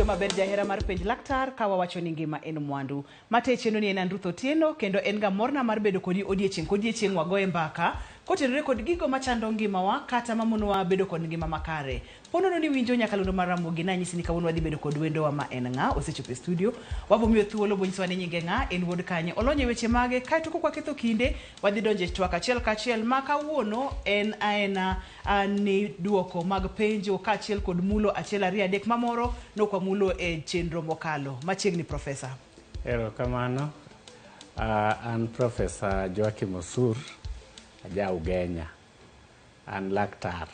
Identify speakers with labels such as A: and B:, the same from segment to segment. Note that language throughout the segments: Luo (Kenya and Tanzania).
A: maber jahera mar penj laktar ka wawacho ni ngima en mwandu. Mate chenro ni en an Ruth Otieno kendo en ga morna mar bedo kodi odiechieng' kodiechieng' wagoye mbaka kotenore kod gigo machando ngimawa kata mamonowa bedo kod ngima makare. Ponono ni winjo nyakalondo mar Ramogi nanyisi ni kawuono wadhi bedo kod wendowa ma en ng'a osechopo e studio. Wabomiyo thuolo bonyisowa ni nyinge ng'a, en wuod kanye, olony e weche mage, kaeto kok waketho kinde wadhi donjo e twak achiel kachiel ma kawuono en aena ni duoko mag penjo kaachiel kod mulo achiel ariyo adek mamoro nok wamulo e chenro mokalo. Machiegni Profesa.
B: Erokamano. An Profesa Joachim Osur, aja Ugenya. An laktar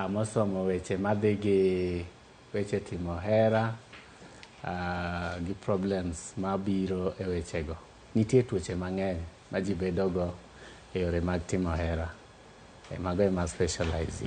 B: mosomo weche madhi gi weche timo hera gi problems mabiro e wechego. Nitie tuoche mang'eny ma ji bedogo e yore mag timo hera. Mago ema specialize.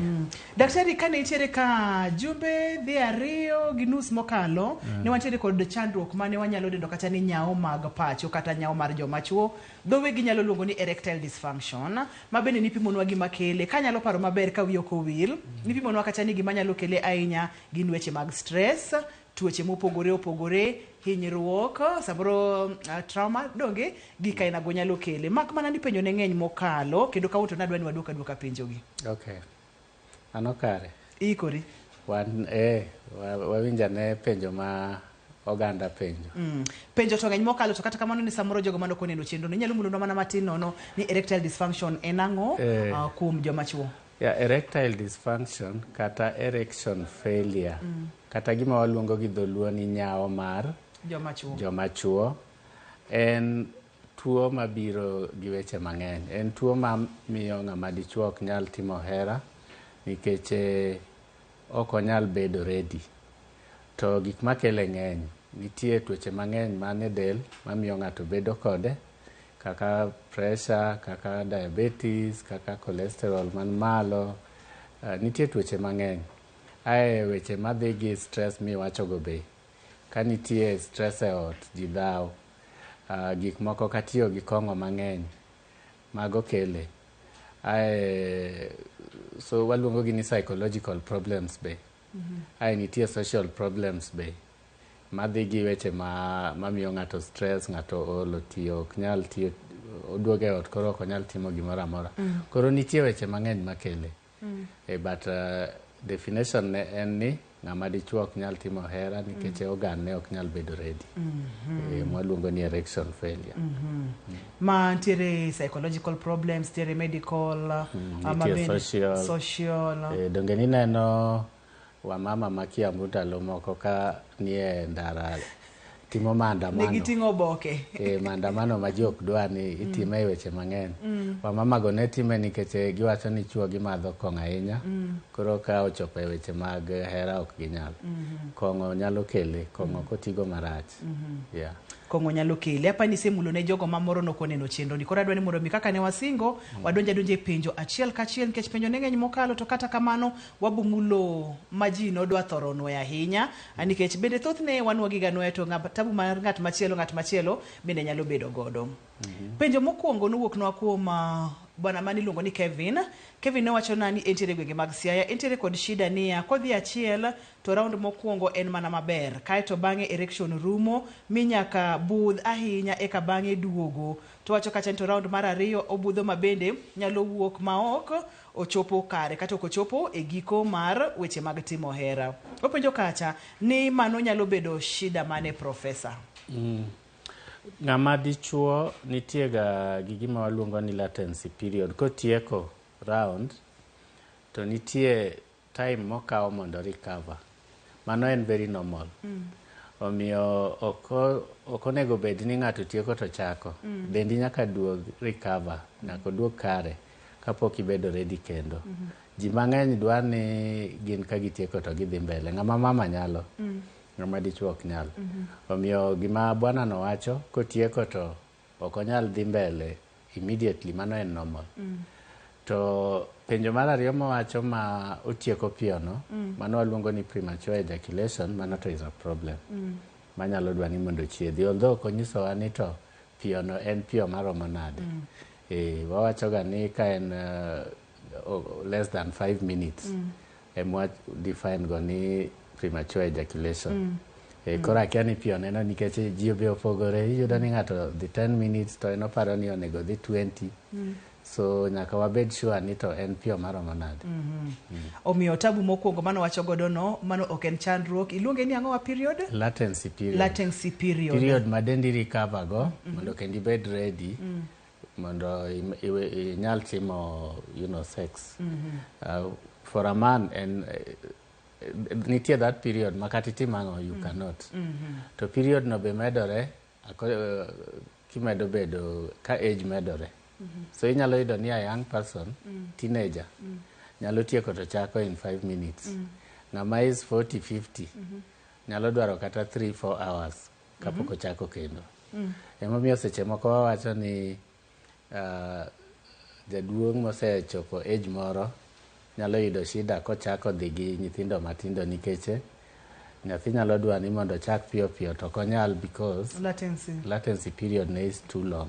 A: Daktari, kane nitiere ka jumbe dhi 2.5 mokalo, ne wantiere kod chandruok mane wanyalo dendo kata ni nyawo mag pacho kata nyawo mar joma chuo. Dhowe ginyalo luongo ni erectile dysfunction, ma bende nipimonwa gima kele. Kanyalo paro maber ka wiya ok owil, nipimonwa kata ni gima nyalo kele ahinya gin weche mag stress, tuoche mopogore opogore, hinyruok, samoro trauma, donge gik ainago nyalo kele. Mak mana ni penjo ne ng'eny mokalo, kendo kawuono to nadwa ni waduok aduoka penjogi.
B: Okay. Mano kare.
A: Iikori?
B: Wan wawinj ane penjo ma oganda penjo.
A: Penjo to ng'eny mokalo, to kata kamano ni samoro jogo manok oneno chenro no, inyalo mulonwa mana matin nono ni erectile dysfunction en ang'o kuom joma chuo?
B: Yeah, erectile dysfunction kata erection failure kata gima waluongo gi dholuo ni nyawo mar
A: joma chuo.
B: Joma chuo en tuo mabiro gi weche mang'eny. En tuo ma miyo ng'ama dichuo ok nyal timo hera nikech ok onyal bedo ready. To gik makele ng'eny. Nitie tuoche mang'eny man e del mamiyo ng'ato bedo kode kaka pressure, kaka diabetes, kaka cholesterol man malo. Nitie tuoche mang'eny. Ae weche madhi gi stress miwachogo be. Ka nitie stress e ot, ji dhaw. Gik moko katiyo gi kong'o mang'eny, mago kele. Ae, so waluongo gi ni psychological problems be. Ae nitie social problems be. Madhi gi weche ma mamiyo ng'ato stress, ng'ato olo tiyo, ok nyal tiyo, oduogo e ot koro ok onyal timo gimoro amora. Koro nitie weche mang'eny makele. But definition ne en ni ng'ama dichuo ok nyal timo hera nikech organ ne ok nyal bedo ready. Mwaluongo ni erection failure.
A: Ma ntiere psychological problems, ntiere medical,
B: nitie social.
A: Social.
B: Donge nineno wamama ma Kiambu ndalo moko ka nie ndara timo maandamano.
A: Ne giting'o oboke.
B: Maandamano ma ji ok dwa ni itime e weche mang'eny. Wamama go ne time nikech giwacho ni chuo gimadho kong'o ahinya. Koro ka ochopo e weche mag hera ok ginyal. Kong'o nyalo kele, kong'o kotigo marach. Yeah.
A: Kong'o nyalo kele. Apa ni isemulo ne jogo ma moro nok oneno chenro ni. Koro adwa ni mondo mi kaka ne wasingo, wadonj adonja e penjo achiel kachiel nikech penjo ne ng'eny mokalo, to kata kamano wabomulo ma ji nodwa thoro nwoyo ahinya, nikech bende thothne wanwo giga nwoya to tabu mar ng'at machielo, ng'at machielo bende nyalo bedo godo. Penjo mokwongo nowuok nwa kuom bwana mane iluongo ni Kevin. Kevin ne wacho na ni entiere e gwenge mag Siaya, entiere kod shida niya, kodhi achiel to round mokwongo en mana maber, kaeto bang'e erection rumo mi nyaka budh ahinya eka bang'e duogo. To wacho kacha ni to round mar ariyo obudho ma bende nyalo wuok ma ok ochopo kare kata ok ochopo e giko mar weche mag timo hera. Openjo kacha ni mano nyalo bedo shida mane, Profesa?
B: Ng'ama dichuo nitie ga gi gima waluongo ni latency period. Kotieko round to nitie time mokawo mondo recover. Mano en very normal. Omiyo ok onego bed ni ng'ato tieko to chako. Dendi nyaka duog recover, nyaka oduog kare kapok ibedo ready kendo. Ji mang'eny dwa ni gin ka gitieko to gidhi mbele. Ng'ama mama nyalo, ng'ama dichuo ok nyal. Omiyo gima bwana no wacho, kotieko to ok onyal dhi mbele immediately, mano en normal. To penjo mar ariyo mowacho ma otieko piyo no, mano waluongo ni premature ejaculation, mano to is a problem. Manyalo dwa ni mondo ochiedhi. Although ok onyisowa ni to piyo no en piyo maromo nade. Wawacho ga ni ka en less than 5 minutes, emwa define go ni premature ejaculation. Koro akia ni piyo neno nikech ji be opogore. Iyudo ni ng'ato dhi 10 minutes to en oparo ni onego dhi 20. So nyaka wabed sure ni to en piyo maromo nade.
A: Omiyo tabu mokwongo mano wacho godo no, mano ok en chandruok. Iluonge ni ang'owa period?
B: Latency period.
A: Latency period.
B: Period ma dendi recover go mondo kendo ibed ready mondo inyal timo sex. For a man en nitie that period ma kata itim ang'o you cannot. To period no be medore kimedo bedo ka age medore. So inyalo yudo ni a young person, teenager, nyalo tieko to chako in 5 minutes. Ng'ama is 40, 50 nyalo dwaro kata 3-4 hours kapok ochako kendo. Emomiyo seche moko wawacho ni jaduong' mosechopo age moro nyalo yudo shida kochako dhi gi nyithindo matindo nikech nyathi nyalo dwa ni mondo ochak piyo piyo to ok onyal because
A: Latency.
B: Latency period ne is too long.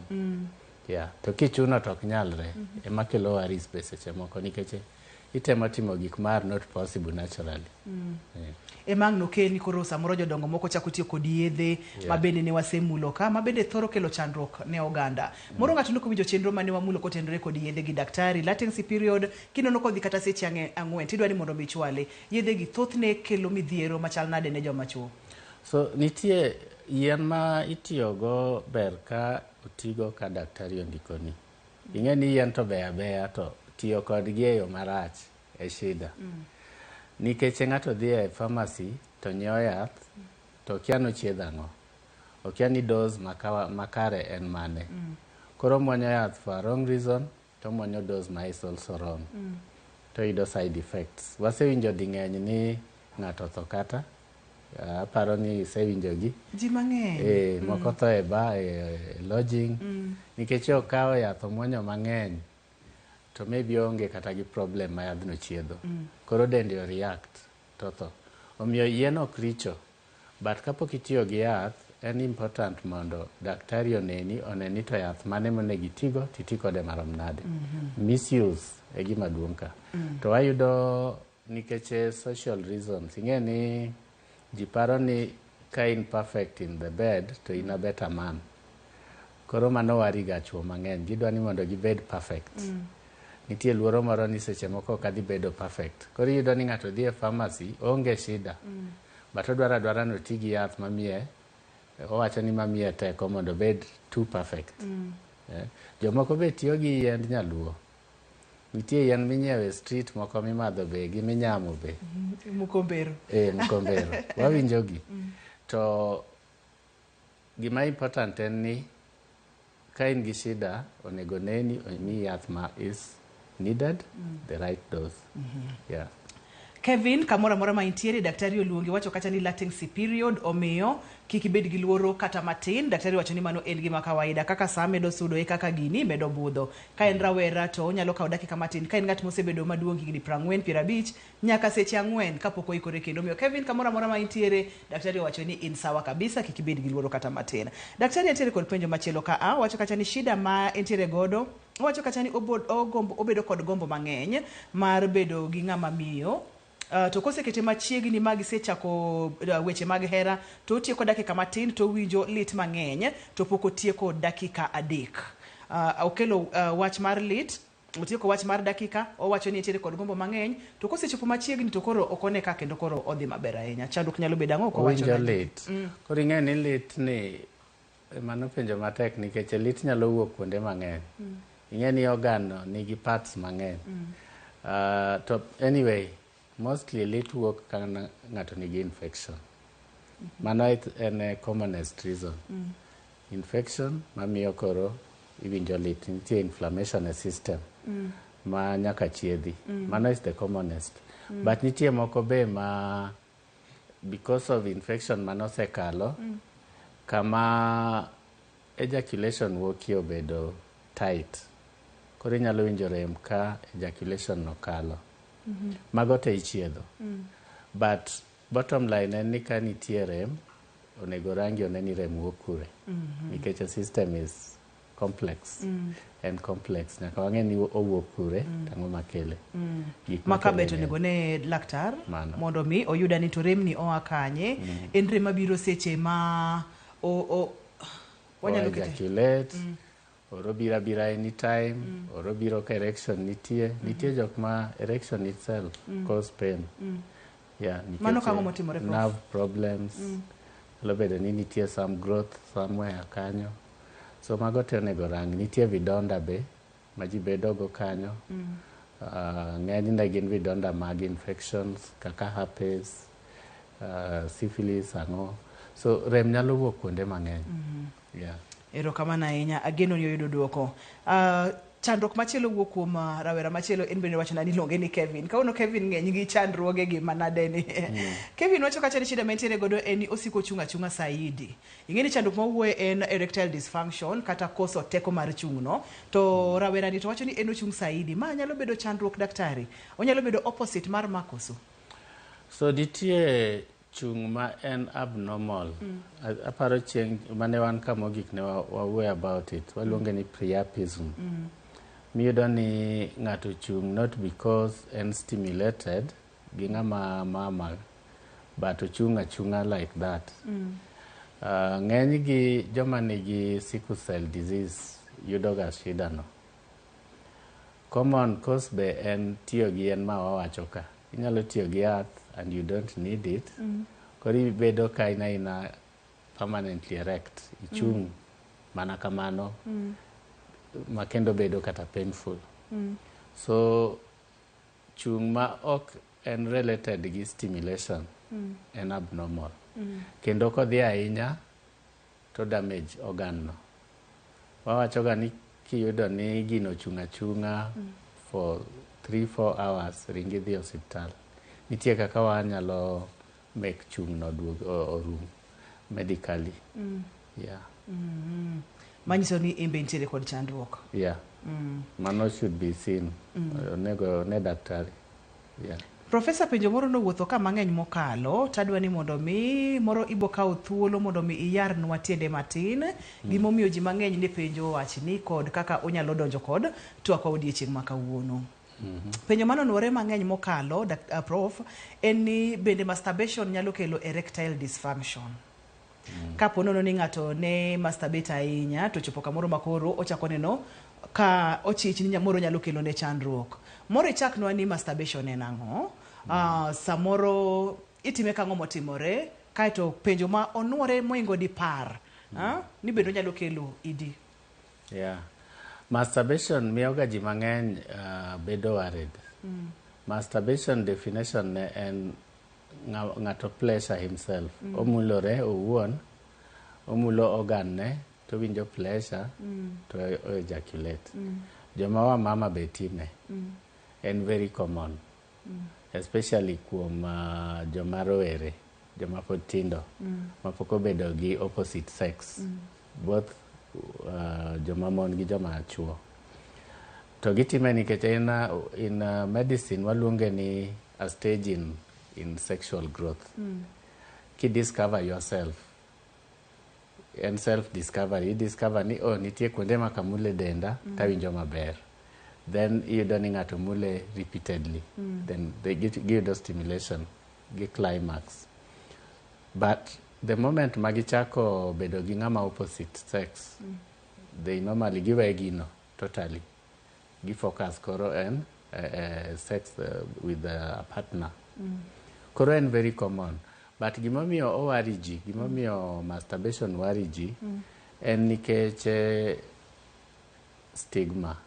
B: Yeah. To kichuno to ok nyalre. Ema kelo worries be seche moko nikech itemo timo gik ma are not possible naturally. Yeah.
A: Ema ang' nokel ni koro samoro jodongo moko chako tiyo kod yedhe ma bende ne wasemulo ka ma bende thoro kelo chandruok ne oganda. Moro ng'ato nok owinjo chenro mane wamulo kotenore kod yedhe gi daktari. Latency period kinono kodhi kata seche 4 tidwa ni mondo mi chwale. Yedhe gi thothne kelo midhiero machal nade ne joma chuo?
B: So nitie yien ma itiyogo ber ka otigo ka daktari ondikoni. Ing'e ni yien to beyo abeya to tiyo kodgi e yo marach e shida. Nikech ng'ato dhi e pharmacy to nyiewo yath to okia nochiedh ang'o. Okia ni dose makare en mane. Koro omuonyo yath for a wrong reason to omuonyo dose ma is also wrong. To oyudo side effects. Wasewinjo ding'eny ni ng'ato otho kata aparo ni isewinjogi.
A: Ji mang'eny.
B: Moko tho e bar, e lodging. Nikech okawo yath omuonyo mang'eny to maybe oonge kata gi problem ma yadhno chiedho. Koro dende o react to tho. Omiyo yien ok richo, but kapok itiyo gi yath, en important mondo daktari oneni, one ni to yath mane monego itigo, titi kode marom nade. Misuse e gima duong' ka. To wayudo nikech social reasons, ing'e ni ji paro ni ka in perfect in the bed to in a better man. Koro mano worry ga chuo mang'eny, gidwa ni mondo gibed perfect. Nitie luoro moro ni seche moko ok adhi bedo perfect. Koro iyudo ni ng'ato dhi e pharmacy, oonge shida. But odwaro adwara ni oti gi yath mamiye, owacho ni mamiye teko mondo obed too perfect. Jomoko be tiyo gi yiend nyaluo. Nitie yien minyiewo e street moko mimadho be gi minyamo be.
A: Mukombero.
B: Mukombero. Wawinjogi. To gima important en ni ka in gi shida, onego neni omiyi yath ma is needed, the right dose. Yeah.
A: Kevin, kamoro amora ma intiere, daktari oluongi wacho kacha ni latency period omiyo kik ibed gi luoro kata matin. Daktari wacho ni mano en gima kawaida. Kaka saa medo sudo e kaka gini medo budho. Ka en rawera to onyalo kawo dakika matin. Ka en ng'at mosebedo maduong' higni 40, 50, nyaka seche 4 kapok oikore kendo. Omiyo Kevin, kamoro amora ma intiere, daktari owacho ni in sawa kabisa, kik ibed gi luoro kata matin. Daktari entiere kod penjo machielo ka a, owacho kacha ni shida ma entiere godo, owacho kacha ni obedo kod gombo mang'eny mar bedo gi ng'ama miyo. To kosekete machiegni ma gisechako weche mag hera to otieko dakika matin to owinjo lit mang'eny to pok otieko dakika 3. Okelo wach mar lit, otieko wach mar dakika, owacho ni entiere kod gombo mang'eny to kosechopo machiegni to koro ok one ka kendo koro odhi maber ahinya. Chandruok nyalo bedo ang'o kowacho
B: Owinjo
A: nade?
B: lit. Koro ing'e ni lit ni mano penjo matek nikech lit nyalo wuok kuonde mang'eny. Ing'e ni organ no nigi parts mang'eny. To anyway, mostly lit wuok ka ng'ato nigi infection. Mano en a commonest reason. Infection mamiyo koro iwinjo lit. Nitie inflammation e system ma nyaka chiedhi. Mano is the commonest. But nitie moko be ma because of infection manosekalo, kama ejaculation wuokie obedo tight. Koro inyalo winjo rem ka ejaculation no kalo. Mago te ichiedho. But bottom line en ni ka nitie rem, onego rangi one ni rem wuok kure. Nikech a system is complex. En complex. Nyaka wang'e ni owuok kure, to ang'o makele. Gik
A: Ma
B: makele
A: kabet
B: ng'eny.
A: Onego ne laktar
B: Mano.
A: Mondo mi oyuda ni to remni oa kanye. En rem mabiro seche ma o wanyalo kete
B: ejaculate, or obiro abira anytime, or obiro ka erection nitie. Nitie jok ma erection itself cause pain. Yeah, nikech
A: Mano kang'o motimore, Prof?
B: Nerve problems. Nyalo bedo ni nitie some growth somewhere kanyo. So mago te onego rang. Nitie vidonda be ma ji bedogo kanyo. Ng'enyne gin vidonda mag infections kaka herpes, syphilis, ang'o. So rem nyalo wuok kuonde mang'eny. Yeah.
A: Erokamano ahinya, ageno ni oyudo duoko. Chandruok machielo wuok kuom rawera machielo, en bende wachona ni iluonge ni Kevin. Kawuono Kevin ng'eny gi chandruoge gi manade ni. Kevin wacho kacha ni shida mantiere godo en ni osiko chung' achung'a saidi. Ing'e ni chandruok mawuoye en erectile dysfunction kata koso teko mar chung' no. To rawera ni to wacho ni en ochung' saidi. Ma nyalo bedo chandruok, daktari. Onyalo bedo opposite mar ma koso?
B: So nitie chung' ma en abnormal. Aparo chieng' mane wan ka mogik ne wawuoyo about it. Waluonge ni priapism. Miyudo ni ng'ato chung' not because en stimulated gi ng'ama mama, but ochung' achung'a like that. Ng'eny gi joma nigi sickle cell disease yudo ga shida no. Common cause be en tiyo gi yien ma wawacho ka. Inyalo tiyo gi yath and you don't need it. Koro ibedo ka in aina permanently erect. Ichung' mana kamano ma kendo bedo kata painful. So chung' ma ok en related gi stimulation en abnormal. Kendo kodhi ahinya to damage organ no. Wawacho ga ni kiyudo ni gino ochung' achung'a for 3-4 hours, ringi dhi osiptal. Nitie kaka wanyalo make chung' no duog orum medically. Yeah.
A: Manyiso ni in be intiere kod chandruok.
B: Yeah. Mano should be seen. Onego ne daktari. Yeah.
A: Profesa, penjo moro nowuotho ka mang'eny mokalo, tadwa ni mondo mi moro ibo kawo thuolo mondo mi iyarnwa tiende matin gimomiyo ji mang'eny ne penjo wachni kod kaka onyalo donjo kod twakwa odiechieng' ma kawuono. Penjo manonwore mang'eny mokalo, Prof, en ni bende masturbation nyalo kelo erectile dysfunction? Kapo nono ni ng'ato ne masturbate ahinya to chopo kamoro ma koro ochako neno ka ochich ni moro nyalo kelo ne chandruok. Moro ichaknwa ni masturbation en ang'o? Samoro itime kang'o motimore? Kaeto penjo ma onwore moingo dipar, ni bende onyalo kelo ED.
B: Yeah. Masturbation miyoga ji mang'eny bedo worried. Masturbation definition ne en ng'ato pleasure himself. Omulore owuon, omulo organ ne, to winjo pleasure, to o ejaculate. Joma wa mama be time. En very common. Especially kuom joma rowere, joma pod tindo, ma pok obedo gi opposite sex. Both joma mon gi joma chuo. To gitime nikech in medicine waluonge ni a stage in sexual growth. Ki discover yourself. En self discovery. I discover ni oh nitie kuonde ma kamule denda tawinjo maber. Then iyudo ni ng'ato mule repeatedly. Then they get, giyudo stimulation gi climax. But the moment ma gichako bedo gi ng'ama opposite sex, they normally giwe gino totally. Gi focus koro en sex with a partner. Koro en very common. But gimomiyo owari ji, gimomiyo masturbation wari ji, en nikech stigma.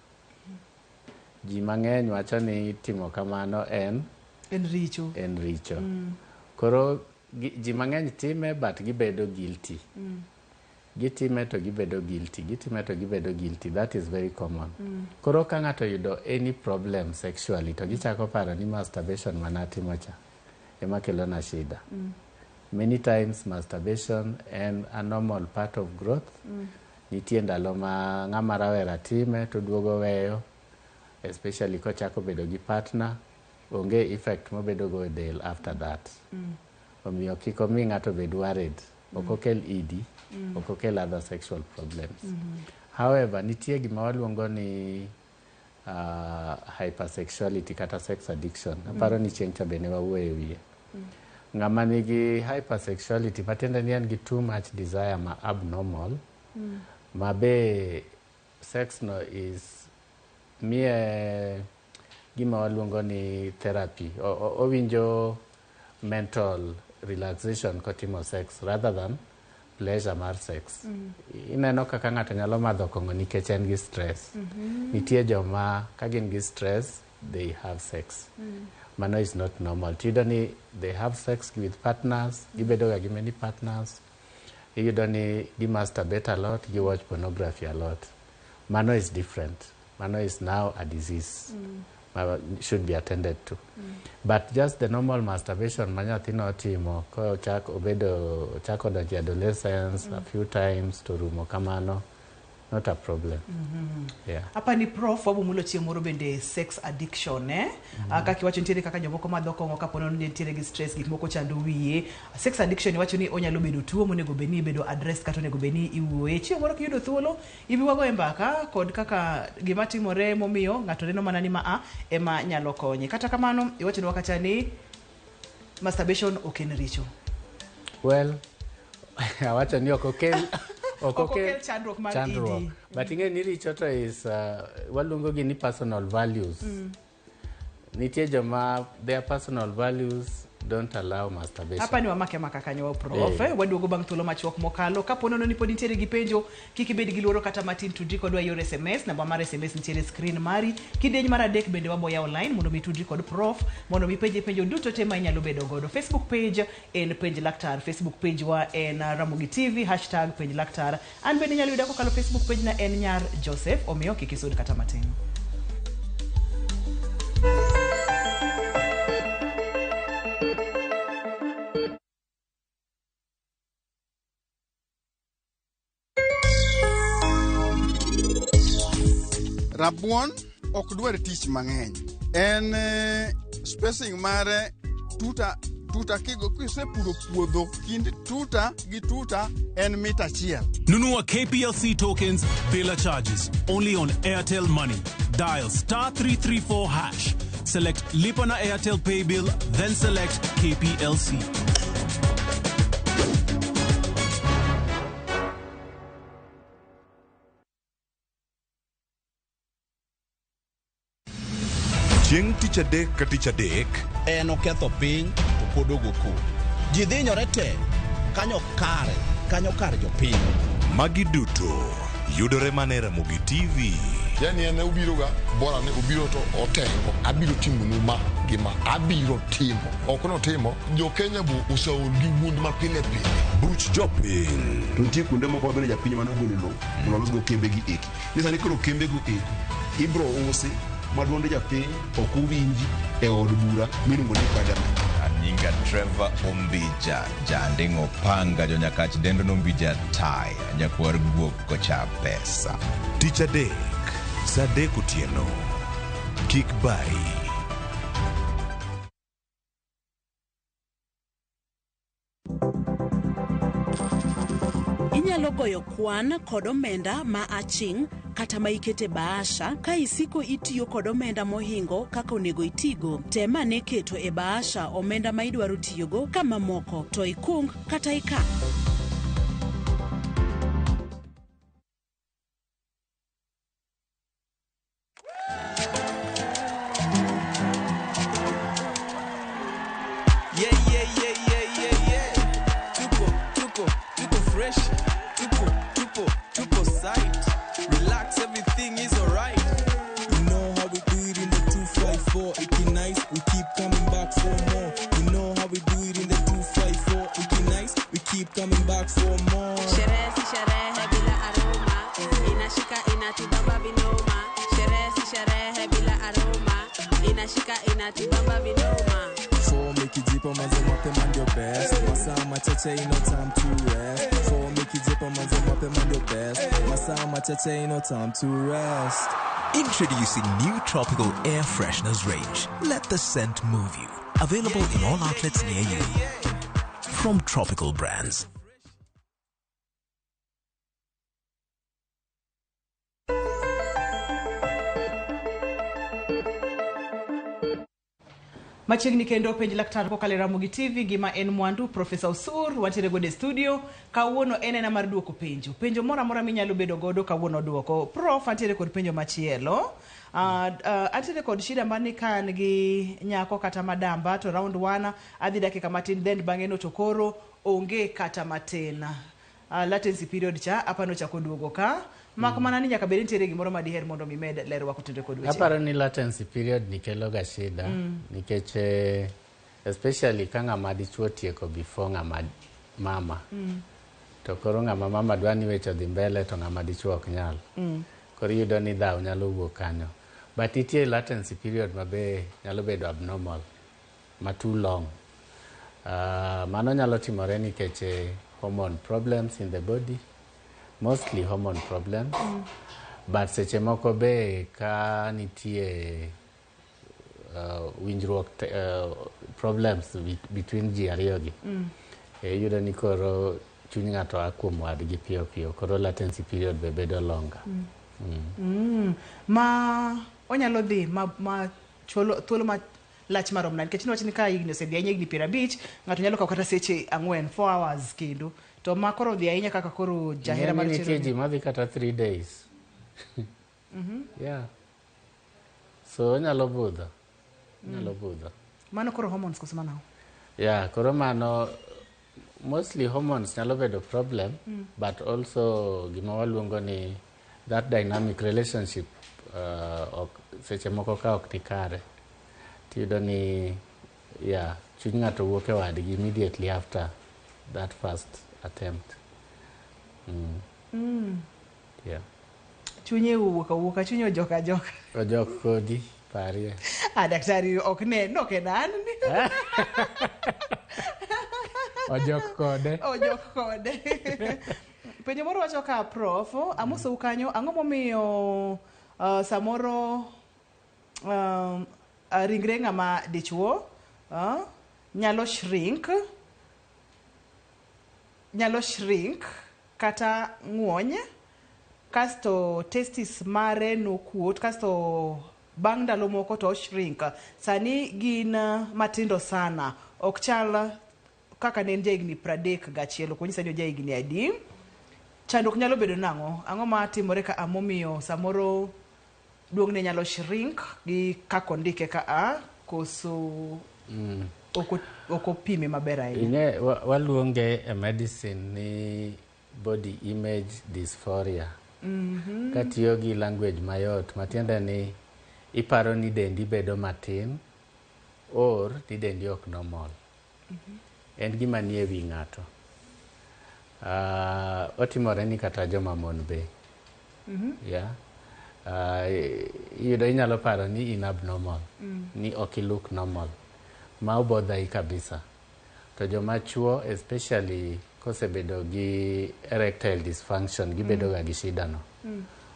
B: Ji mang'eny wacho ni timo kamano en
A: En richo.
B: En richo. Koro ji mang'eny time but gibedo guilty. Gitime to gibedo guilty, gitime to gibedo guilty. That is very common. Koro ka ng'ato oyudo any problem sexually to gichako paro ni masturbation manatimo cha ema kelona shida. Many times masturbation en a normal part of growth. Nitie ndalo ma ng'ama rawera time to duogo weyo, especially kochako bedo gi partner, onge effect mobedo go e del after that. Omiyo kik omi ng'ato bed worried. Ok okel ED, ok okel other sexual problems. However, nitie gima waluongo ni hypersexuality kata sex addiction. Aparo ni chieng' cha be ne wawuoyo e wiye. Ng'ama nigi hypersexuality matiende ni en gi too much desire ma abnormal, ma be sex no is miye gima waluongo ni therapy. Owinjo mental relaxation kotimo sex rather than pleasure mar sex. Ineno kaka ng'ato nyalo madho kong'o nikech en gi stress. Nitie joma ka gin gi stress, they have sex. Mano is not normal. Tiyudo ni they have sex with partners, gibedo ga gi many partners. Iyudo ni gi masturbate a lot, gi watch pornography a lot. Mano is different. Mano is now a disease ma should be attended to. But just the normal masturbation ma nyathi notimo kochak obedo ochako donjo e adolescence a few times to rumo kamano, not a problem. Yeah.
A: Apani prof wabomulo chieng' moro bende sex addiction, eh? Kaka iwacho nitiere kaka jomoko madho kong'o kapo ni nitiere gi stress, gik moko chando wiye. Sex addiction iwacho ni onyalo bedo tuo monego bed ni ibedo address kata onego bed ni iwuoye. Chieng' moro kiyudo thuolo ibi wagoye mbaka kod kaka gima timore momiyo ng'ato neno mana ni maa ema nyalo konye. Kata kamano iwachonwa kacha ni masturbation ok en richo.
B: Well, awacho ni ok okel ok
A: Ok okel chandruok mar
B: chandruok.
A: ED.
B: But ing'e ni richo to is waluongo gi ni personal values. Nitie joma their personal values don't allow masturbation.
A: Hapa ni wamake maka kanyo wa prof.
B: Eh.
A: Waduogo bang' thuolo machuok mokalo. Kapo nono ni pod nitiere gi penjo, kik ibed gi luoro kata matin, tudri kodwa e yor SMS. Namba mar SMS nitiere e screen mari. Kidieny mar adek bende wabo yawo line mondo mi tudri kod prof, mondo mi penje penjo duto te ma inyalo bedo godo. Facebook page en Penj Laktar. Facebook page wa en Ramogi TV, hashtag Penj Laktar. An bende inyalo yuda kokalo Facebook page na en Nyar Joseph, omiyo kik isud kata matin.
C: Rabuon ok dwar tich mang'eny. En spacing mare tuta tuta kigo kisepuro puodho kind tuta gi tuta en mita achiel.
D: Nunua KPLC tokens bila charges only on Airtel Money. Dial star 334 hash. Select Lipa na Airtel Pay Bill, then select KPLC.
E: Chieng' tich adek ka tich adek,
F: En oketho piny to pod ogo koko. Ji dhinyore te kanyo kare, kanyo kar jopiny.
E: Magi duto yudore mana e Ramogi TV.
G: Yani en obiroga bora ni obiro to otengo abiro timonu ma gi ma abiro timo ok notimo jo Kenya bo oseol gi wuond ma pile pile.
E: Buch jopiny.
H: To nitie kuonde moko ma bende japiny mane ogolo lowo mondo olosgo kembe gi eki. Ni sani koro kembe go eki ibro usi ma duond japiny ok owinji e od bura miluongo ni parliament.
I: Anyinga Trevor Ombija, Janding'o Panga, Jonyakach dendo Nombija Tai, nyakwar guok kocha pesa.
E: Tich adek, saa adek otieno. Kik bayi.
J: Inyalo goyo kwan kod omenda ma aching' kata ma ikete bahasha ka isiko itiyo kod omenda mohingo kaka onego itigo. Tem ane keto e bahasha omenda ma idwaro tiyogo ka mamoko to ikung kata ikan.
K: Yeah, yeah, yeah, yeah, yeah, yeah. Tuko, tuko, tuko fresh. Tuko, tupo, tupo site. Relax, everything is alright.
L: You know how we do it in the 254. Iki nice, we keep coming back for more. You know how we do it in the 254. Iki nice, we keep coming back for more.
M: Sherehe si sherehe bila aroma, inashika inatubamba vinoma. Sherehe si sherehe bila aroma, inashika inatubamba vinoma.
L: For make it deeper, manze mapema ndio best. Masaa machache ain't no time to rest. For make it deeper, manze mapema ndio best. Masaa machache ain't no time to rest.
N: Introducing new tropical air fresheners range. Let the scent move you. Available in all outlets near you. From Tropical Brands.
A: Machiegni kendo penj laktar kokalo e Ramogi TV, ngima en mwandu. Profesa Osur wantiere godo e studio kawuono, en ena mar duoko penjo, penjo moro amora minyalo bedo godo kawuono duoko. Prof, antiere kod penjo machielo. Antiere kod shida mar ni ka an gi nyako kata madamba to round one adhi dakika matin, then bang'e no to koro onge kata matin. Latency period cha apano chako duogo ka mak mana ni nyaka bed ni nitiere gimoro ma diher mondo mi med lerwa kotenore kod weche.
B: Aparo ni latency period ni kelo ga shida nikech especially ka ng'ama dichuo tieko before ng'ama mama to koro ng'ama mama dwa ni weche odhi mbele to ng'ama dichuo ok nyal. Koro iyudo ni dhaw nyalo wuok kanyo. But nitie latency period ma be nyalo bedo abnormal, ma too long. Mano nyalo timore nikech hormone problems in the body, mostly hormone problems. But seche moko be ka nitie winjruok problems between ji ariyo gi. Iyudo ni koro chuny ng'ato a kuom wadgi piyo piyo, koro latency period be bedo longer.
A: Ma onyalo dhi ma cholo thuolo ma lach marom nade? Nikech niwach ni ka higni osedhi ahinya, higni 50, ng'ato nyalo kawo kata seche 4, 4 hours kendo. To ma koro dhi ahinya kaka koro jahera mar
B: Ing'e ni nitie
A: chenro
B: ji
A: ni.
B: madhi kata 3 days. Yeah. So onyalo budho. Onyalo budho.
A: Mano koro hormones koso mano?
B: Yeah, koro mano mostly hormones nyalo bedo problem but also gima waluongo ni that dynamic relationship ok, seche moko ka ok ni kare tiyudo ni, yeah, chuny ng'ato wuok e wadgi immediately after that first attempt. Yeah.
A: Chunye owuok awuoka, chunye ojok ajoka.
B: Ojok kodi, parie.
A: Ah, daktari ok ne, nok en an ni.
B: Ojok kode.
A: Ojok kode. Penjo moro wacho ka, prof, amosou kanyo, ang'o momiyo samoro ringre ng'ama dichuo nyalo shrink kata ng'wony, kasto testis mare nokuot, kasto bang' ndalo moko to shrink, sani gin matindo sana, ok chal kaka ne en jahigni 31? Ok onyisa ni ojahigni adi. Chandruok nyalo bedo nang'o? Ang'o matimore ka momiyo samoro duong'ne nyalo shrink gi kaka ondike ka a koso ok opime maber ahinya?
B: Ing'e waluonge e medicine ni body image dysphoria. Katiyo gi language mayot, matiende ni iparo ni dendi bedo matin or ni dendi ok normal. En gima nie wi ng'ato. Otimore ni kata joma mon be. Yeah. Iyudo inyalo paro ni in abnormal, ni ok i look normal. Ma obodhai kabisa. To joma chuo, especially kosebedo gi erectile dysfunction, gibedo ga gi shida no.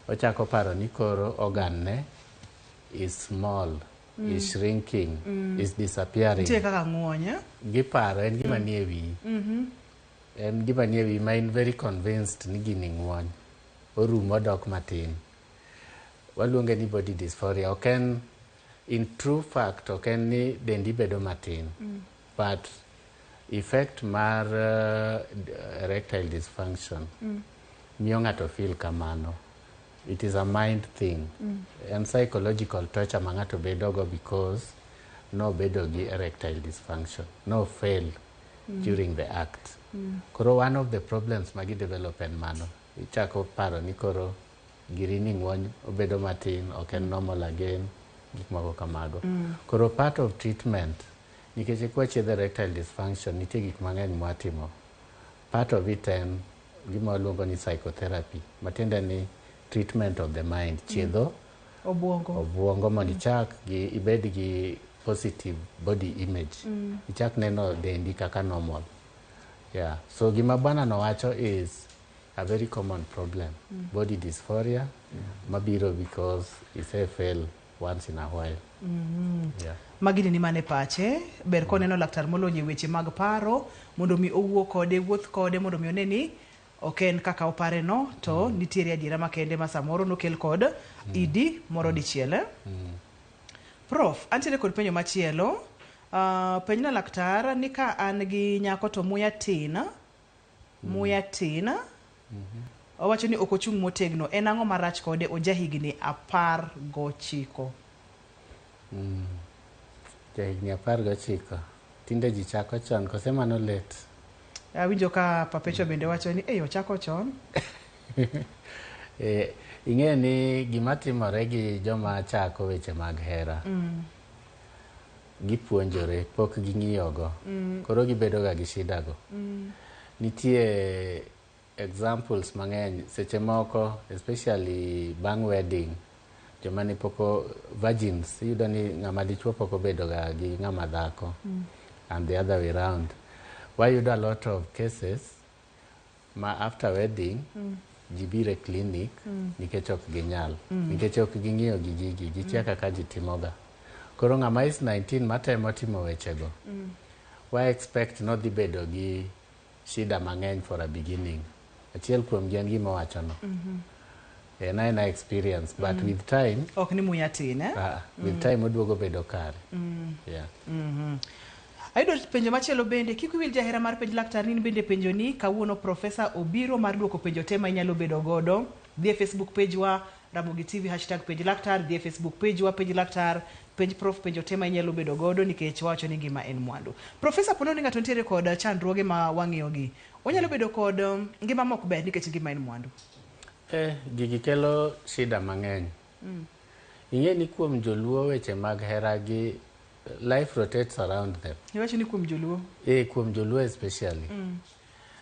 B: Ochako paro ni koro organ ne is small, is shrinking, is disappearing.
A: Nitie kaka ng'wony, eh?
B: Giparo en gima nie wiyi. En gima nie wiyi ma in very convinced ni gini ng'wony. Orumo odok matin. Waluonge ni body dysphoria. Ok en, in true fact, ok en ni dendi bedo matin. But effect mar erectile dysfunction miyo ng'ato feel kamano. It is a mind thing. En psychological torture ma ng'ato bedogo because nobedo gi erectile dysfunction. No fail during the act. Koro one of the problems ma gidevelop en mano. Ichako paro ni koro giri ni ng'wony, obedo matin, ok en normal again, gik moko kamago. Koro part of treatment, nikech kwachiedho erectile dysfunction, nitie gik mang'eny mwatimo. Part of it en gima waluongo ni psychotherapy, matiende ni treatment of the mind, chiedho
A: obwongo.
B: Obwongo mondo ichak gi ibed gi positive body image. Ichak neno dendi kaka normal. Yeah. So gima bwana no wacho is a very common problem. Body dysphoria mabiro because ise fail once in a while. Yeah.
A: Magini ni mane pache ber koneno laktar molony e weche mag paro mondo mi owuo kode, wuoth kode, mondo mi one ni ok en kaka opare no to nitiere adiera makende ma samoro nokel kod idi moro dichiel, eh? Prof, antiere kod penjo machielo. Penjna laktar ni ka an gi nyako to muya tin, muya tin. Owacho ni ok ochung' motegno. En ang'o marach kode? Ojahigni 19.
B: Jahigni 19. Tinde ji chako chon, kose mano late?
A: Awinjo ka Perpetua bende wacho ni ei ochako chon.
B: Ing'e ni gima timore gi joma chako weche mag hera. Gipuonjore, pok ging'iyogo. Koro gibedo ga gi shida go. Nitie examples mang'eny seche moko, especially bang' wedding, joma ne pok virgins, iyudo ni ng'ama dichuo pok obedo ga gi ng'ama dhako. And the other way round. Wayudo a lot of cases ma after wedding ji biro e clinic nikech ok ginyal. Nikech ok ging'iyo gi gigi, gikia kaka ji timoga. Koro ng'ama is 19 matemo timo wechego, wa expect nodhi bedo gi shida mang'eny for a beginning. Achiel kuom gi en gima owachono. En aena experience, but with time...
A: Ok ni muya tin, eh?
B: With time oduogo bedo kare. Yeah.
A: Ayudo penjo machielo bende, kik iwil jahera mar penj laktar ni in bende penjo ni kawuono profesa obiro mar duoko penjo te ma inyalo bedo godo. Dhi e Facebook page wa Ramogi TV hashtag penj laktar, dhi e Facebook page wa penj laktar, penj prof penjo te ma inyalo bedo godo nikech wawacho ni ngima en mwandu. Profesa, pono ni ng'ato nitiere kod chandruoge ma wang'iyo gi, onyalo bedo kod ngima mok ber nikech ngima en mwandu.
B: Gigi kelo shida mang'eny. Ing'e ni kuom joluo weche mag hera gi life rotates around them.
A: Iwacho ni kuom joluo?
B: Kuom joluo especially.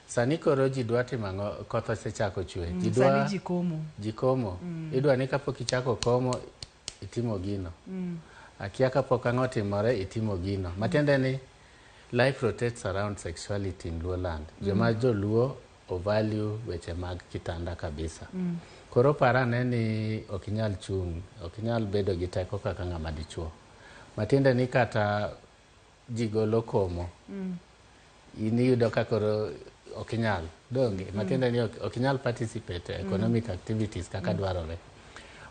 B: Sani koro ji dwa timo ang'o, koth osechako chwe. Ji
A: Sani ji komo.
B: Ji komo. Idwa ni kapok ichako komo, itimo gino. Akia kapok ang'o timore, itimo gino. Matiende ni life rotates around sexuality in Luo land. Joma joluo o value weche mag kitanda kabisa. Koro parane ni ok inyal chung', ok inyal bedo gi teko kaka ng'ama dichuo. Matiende ni kata ji golo komo, in iyudo ka koro ok inyal donge. Matiende ni ok inyal participate e economic activities kaka dwarore.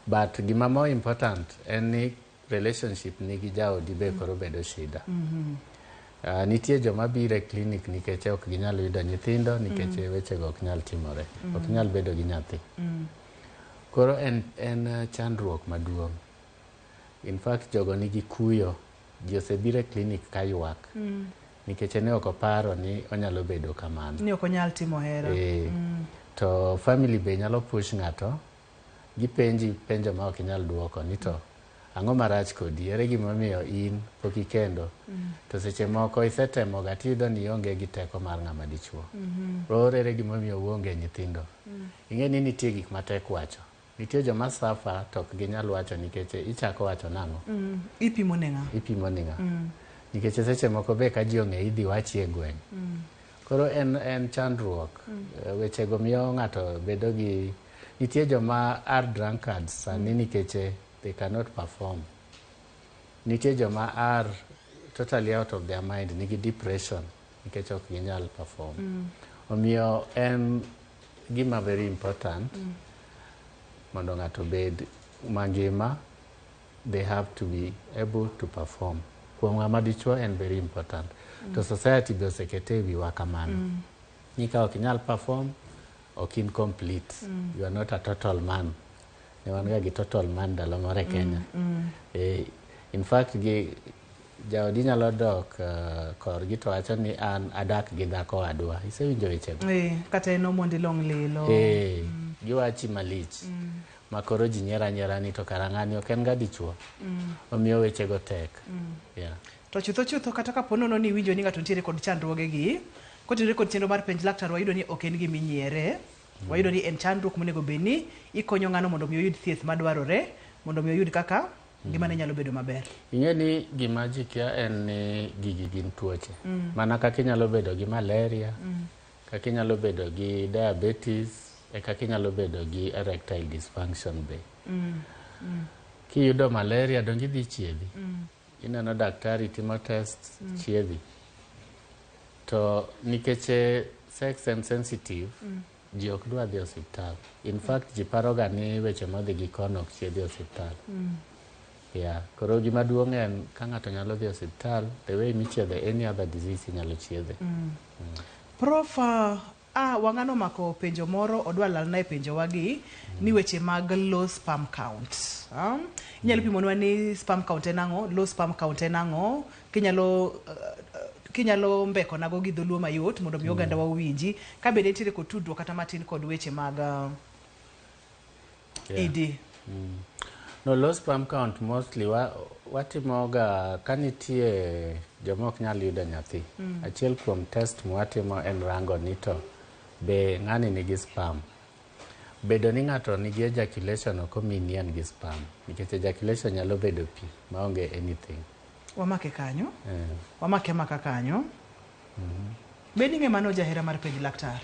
B: But gima more important en ni relationship ni gi jaodi be koro bedo shida. Nitie joma biro e clinic nikech ok ginyal yudo nyithindo, nikech wechego ok nyal timore, ok nyal bedo gi nyathi. Koro en chandruok maduong'. In fact, jogo nigi kuyo, ji osebiro e clinic ka ywak. Nikech ne ok oparo ni onyalo bedo kamano.
A: Ni ok onyal timo hera.
B: To family be nyalo push ng'ato, gipenji penjo ma ok inyal duoko ni to ang'o marach kodi, ere gimomiyo in pok ikendo. To seche moko isetemoga tiyudo ni ionge gi teko mar ng'ama dichuo. Or ere gimomiyo uonge nyithindo. Ing'e ni nitie gik matek wacho. Nitie joma suffer to ok ginyal wacho nikech ichako wacho nang'o.
A: Ipimo ne ng'a?
B: Ipimo ne ng'a. Nikech seche moko be ka ji ong'e idhi wachi e gweng'. Koro en chandruok. Wechego miyo ng'ato bedo gi... Nitie joma are drunkards sani nikech they cannot perform. Nitie joma are totally out of their mind, nigi depression nikech ok ginyal perform. Omiyo en gima very important mondo ng'ato obed mangima, they have to be able to perform. Kuom ng'ama dichuo en very important. To society be osekete e wiwa kamano. Ni ka ok inyal perform, ok in complete. You are not a total man. Ne wan ga gi total man ndalo moro e Kenya. In fact, gi jaodi nyalo dok korgi to wacho ni an adak gi dhako wadwa. Isewinjo wechego?
A: Kata en omondi long lilo.
B: Giwachi malich. Ma koro ji nyiero anyiera ni to kara ng'ani ok en ga dichuo. Omiyo wechego tek. Yeah.
A: To chutho chutho kata kapo nono ni iwinjo ni ng'ato nitiere kod chandruoge gi, kotenore kod chenro mar penj laktar wayudo ni ok en gima inyiere. Wayudo ni en chandruok monego bed ni ikonyo ng'ano mondo mi oyud thieth madwarore, mondo mi oyud kaka ngimane nyalo bedo maber.
B: Ing'e ni gima ji kia en ni gigi gin tuoche. Mana kaka inyalo bedo gi malaria, kaka inyalo bedo gi diabetes, e kaka inyalo bedo gi erectile dysfunction be. Kiyudo malaria donge idhi chiedhi. Ineno daktari timo test, chiedhi. To nikech sex and sensitive, ji ok dwa dhi osiptal. In fact, ji paroga ni weche modhi gi kono ok chiedhi osiptal. Yeah. Koro gima duong' en ka ng'ato nyalo dhi e osiptal, the way michiedhe any other disease inyalo chiedhe.
A: Prof, wang'ano omako penjo moro odwa lalna e penjowagi ni weche mag low sperm count. Inyalo pimonwa ni sperm count en ang'o, low sperm count en ang'o, kinyalo mbeko nago gi dholuo mayot mondo mi oganda wa owinji ka bende nitiere kod tudruok kata matin kod weche mag ED.
B: No, low sperm count mostly watimoga ka nitie joma ok nyal yudo nyathi. Achiel kuom test mwatimo en rango ni to be ng'ani nigi sperm. Bedo ni ng'ato nigi ejaculation ok omi ni en gi sperm, nikech ejaculation nyalo bedo pi maonge anything.
A: Wamake kanyo. Wamake amaka kanyo. Be ning'e mano jahera mar penj laktar?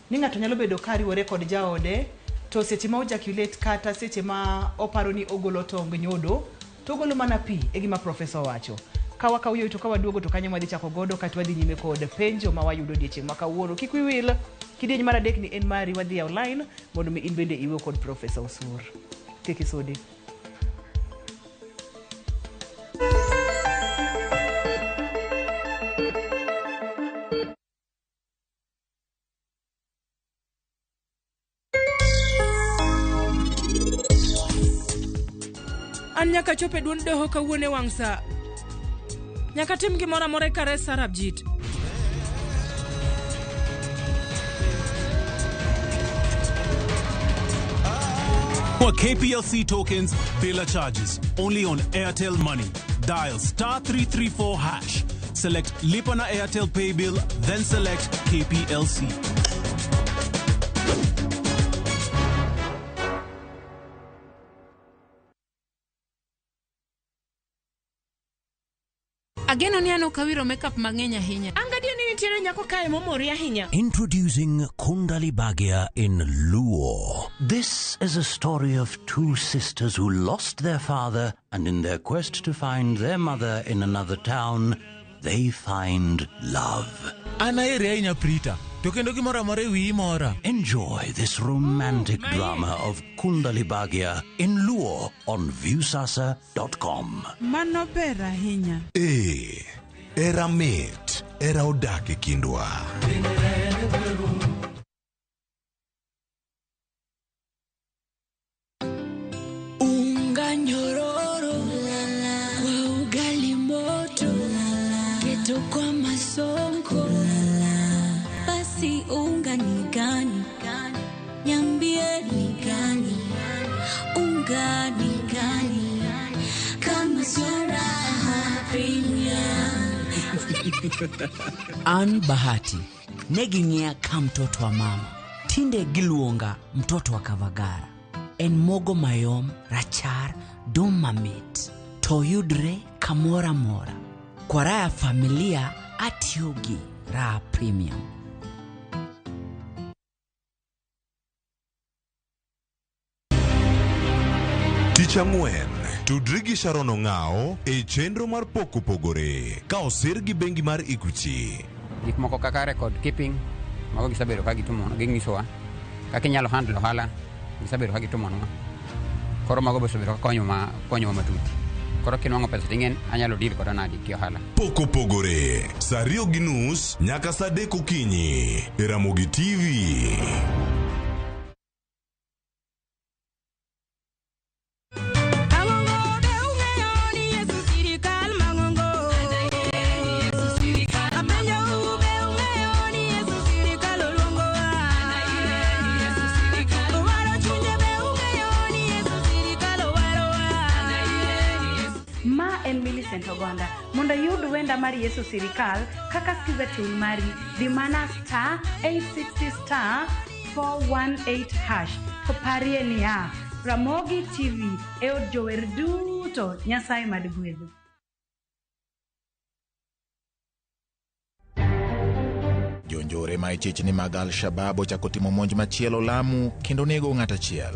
A: Ni ng'ato nyalo bedo ka riwore kod jaode to seche ma ojaculate kata seche ma oparo ni ogolo tong nyodo to ogolo mana pi e gima profesa owacho. Ka wakawo yo to ka waduogo to kanyo mwadhi chako godo kata wadhi nyime kod penjo ma wayudo odiechieng' ma kawuono. Kik wiyi wil, kidieny mar adek ni en mari wadhi e online mondo mi in bende iwuo kod Profesa Osur. Kik isudi.
O: An nyaka chop e duond doho kawuono e wang' sa. Nyaka tim gimoro amora e kare Sarabjit.
D: For KPLC tokens, bila charges. Only on Airtel Money. Dial star 334 hash. Select Lipa na Airtel Pay Bill, then select KPLC.
P: Ageno ni an ok awiro makeup mang'eny ahinya.
O: An gadier ni nitiere nyako kae momori ahinya.
Q: Introducing Kundali Bhagya in Luo. This is a story of two sisters who lost their father and in their quest to find their mother in another town, they find love.
R: An aheri ahinya Prita, to kendo gimoro amora e wiyi mora.
Q: Enjoy this romantic drama of Kundali Bhagya in Luo on Viusasa.com.
P: Mano ber ahinya.
E: Ee, era mit, era odak e kindwa.
S: Unga nyororo kwa ugali moto, keto kwa masonko.
T: Basi unga ni gani? Niambie ni gani? Unga ni gani? Kama sio raha premium.
U: An Bahati ne ging'iya ka mtoto wa mama, tinde giluonga mtoto wa Kavagara. En mogo mayom, rachar, dum mamit, to yudre kamoro amora. Kwa raha ya familia atiyo gi Raha Premium.
E: Tich ang'wen, tudri gi Sharon Ong'ao e chenro mar Pok Opogore ka osir gi bengi mar Equity.
V: Gik moko kaka record keeping, mago gisebedo ka gitimo, ginyisowa kaka inyalo handle ohala, gisebedo ka gitimonwa. Koro mago be osebedo ka konyowa, konyowa matut. Koro kinwang'o pesa ting'en anyalo deal koda nadi ki ohala.
E: Pok Opogore, saa 2:30 nyaka saa 3 okinyi e Ramogi TV.
W: Ma en Millicent Ogonda. Mondo iyud wenda mar Yesu Sirikal kaka skiza tune mari, di mana star 860 star 418 hash. To parie niya, Ramogi TV e od jower duto. Nyasaye mad gwedhu.
X: Jonjore ma ichich ni mag Al-Shabaab ochako timo monj machielo Lamu kendo nego ng'at achiel.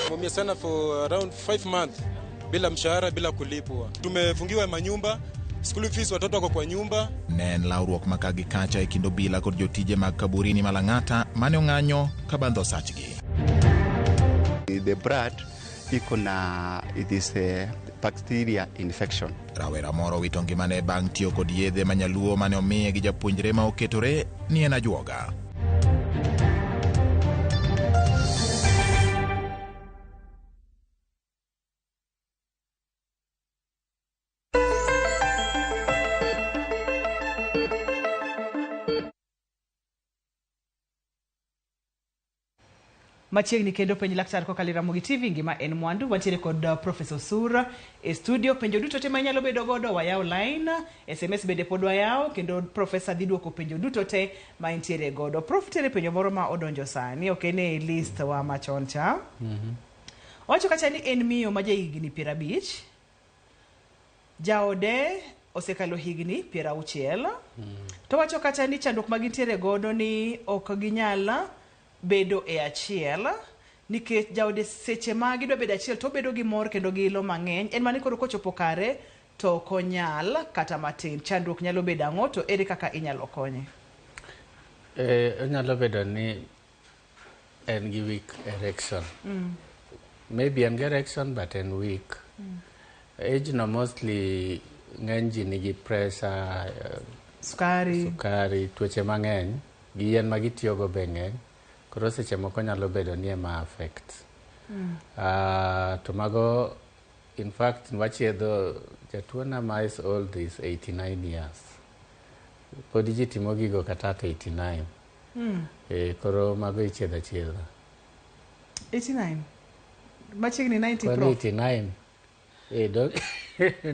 Y: Tumeumia sana for around 5 months bila mshahara, bila kulipwa. Tumefungiwa manyumba, school fees watoto wako kwa nyumba.
X: Ne en lawruok ma ka gi kacha e kind obila kod jotije mag kaburini ma Lang'ata mane ong'anyo ka bandho osachgi.
C: The blood iko na it is a bacteria infection.
X: Rawera moro wito ngimane bang' tiyo kod yedhe manyaluo mane omiye gi japuonjre ma oketore ni en ajuoga.
A: Machiegni kendo penj laktar kokalo e Ramogi TV ngima en mwandu. Wantiere kod Professor Sura e studio. Penjo duto te ma inyalo bedo godo wayawo line, SMS bende pod wayawo kendo professor dhi duoko penjo duto te ma intiere godo. Prof nitiere penjo moro ma odonjo sani, ok en e list wa machon cha. Owacho kacha ni en miyo ma jahigni 50. Jaode osekalo higni 60. To wacho kacha ni chandruok ma gintiere godo ni ok ginyal bedo e achiel nikech jaode seche ma gidwa bedo achiel to obedo gi mor kendo gi ilo mang'eny en mani koro kochopo kare to ok onyal kata matin. Chandruok nyalo bedo ang'o to ere kaka inyalo konye?
B: Onyalo bedo ni en gi weak erection. Maybe en gi erection but en weak. Age no mostly ng'eny ji nigi pressure, sukari, tuoche mang'eny gi yien ma gitiyogo be ng'eny. Koro seche moko nyalo bedo ni ema affect. To mago in fact wachiedho jatuo na ma is old is 89 years. Pod ji timo gigo kata at 89. Koro mago ichiedho achiedha.
A: 89. Machiegni 90
B: Kwani
A: prof.
B: 89.